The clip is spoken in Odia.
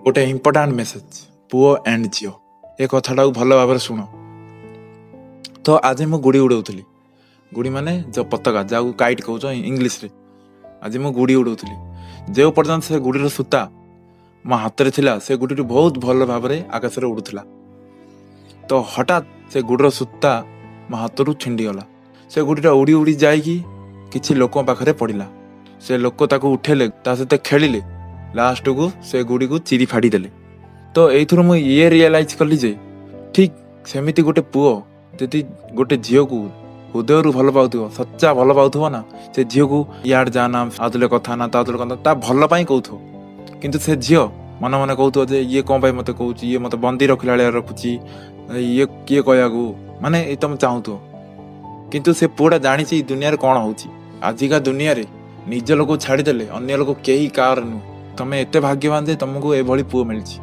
ଗୋଟେ ଇମ୍ପୋର୍ଟାଣ୍ଟ ମେସେଜ, ପୁଅ ଆଣ୍ଡ ଝିଅ, ଏ କଥାଟାକୁ ଭଲ ଭାବରେ ଶୁଣ। ତ ଆଜି ମୁଁ ଗୁଡ଼ି ଉଡ଼ଉଥିଲି। ଗୁଡ଼ି ମାନେ ଯେଉଁ ପତାକା, ଯାହାକୁ କାଇଟ୍ କହୁଛ ଇଂଲିଶରେ। ଆଜି ମୁଁ ଗୁଡ଼ି ଉଡ଼ଉଥିଲି। ଯେଉଁ ପର୍ଯ୍ୟନ୍ତ ସେ ଗୁଡ଼ିର ସୂତା ମୋ ହାତରେ ଥିଲା, ସେ ଗୁଡ଼ିଟି ବହୁତ ଭଲ ଭାବରେ ଆକାଶରେ ଉଡ଼ୁଥିଲା। ତ ହଠାତ୍ ସେ ଗୁଡ଼ିର ସୂତା ମୋ ହାତରୁ ଛିଣ୍ଡିଗଲା। ସେ ଗୁଡ଼ିଟା ଉଡ଼ି ଉଡ଼ି ଯାଇକି କିଛି ଲୋକଙ୍କ ପାଖରେ ପଡ଼ିଲା। ସେ ଲୋକ ତାକୁ ଉଠେଇଲେ, ତା ସହିତ ଖେଳିଲେ, ଲାଷ୍ଟକୁ ସେ ଗୁଡ଼ିକୁ ଚିରି ଫାଡ଼ି ଦେଲେ। ତ ଏଇଥିରୁ ମୁଁ ଇଏ ରିଏଲାଇଜ୍ କଲି ଯେ ଠିକ୍ ସେମିତି ଗୋଟେ ପୁଅ ଯଦି ଗୋଟେ ଝିଅକୁ ହୃଦୟରୁ ଭଲ ପାଉଥିବ, ସଚ୍ଚା ଭଲ ପାଉଥିବ ନା, ସେ ଝିଅକୁ ଇଆଡ଼େ ଯାନା, ଆ ଥିଲେ କଥା ନା, ତା ଥିଲେ କଥା, ତା ଭଲ ପାଇଁ କହୁଥିବ। କିନ୍ତୁ ସେ ଝିଅ ମନେ ମନେ କହୁଥିବ ଯେ ଇଏ କ'ଣ ପାଇଁ ମୋତେ କହୁଛି, ଇଏ ମୋତେ ବନ୍ଦୀ ରଖିଲା ଭଳିଆ ରଖୁଛି, ଇଏ କିଏ କହିବାକୁ, ମାନେ ଏ ତମେ ଚାହୁଁଥିବ। କିନ୍ତୁ ସେ ପୁଅଟା ଜାଣିଛି ଏଇ ଦୁନିଆରେ କ'ଣ ହଉଛି। ଆଜିକା ଦୁନିଆରେ ନିଜ ଲୋକକୁ ଛାଡ଼ିଦେଲେ ଅନ୍ୟ ଲୋକ କେହି କାହାର ନୁହଁ। ତମେ ଏତେ ଭାଗ୍ୟବାନ ଯେ ତମକୁ ଏଭଳି ପୁଅ ମିଳିଛି।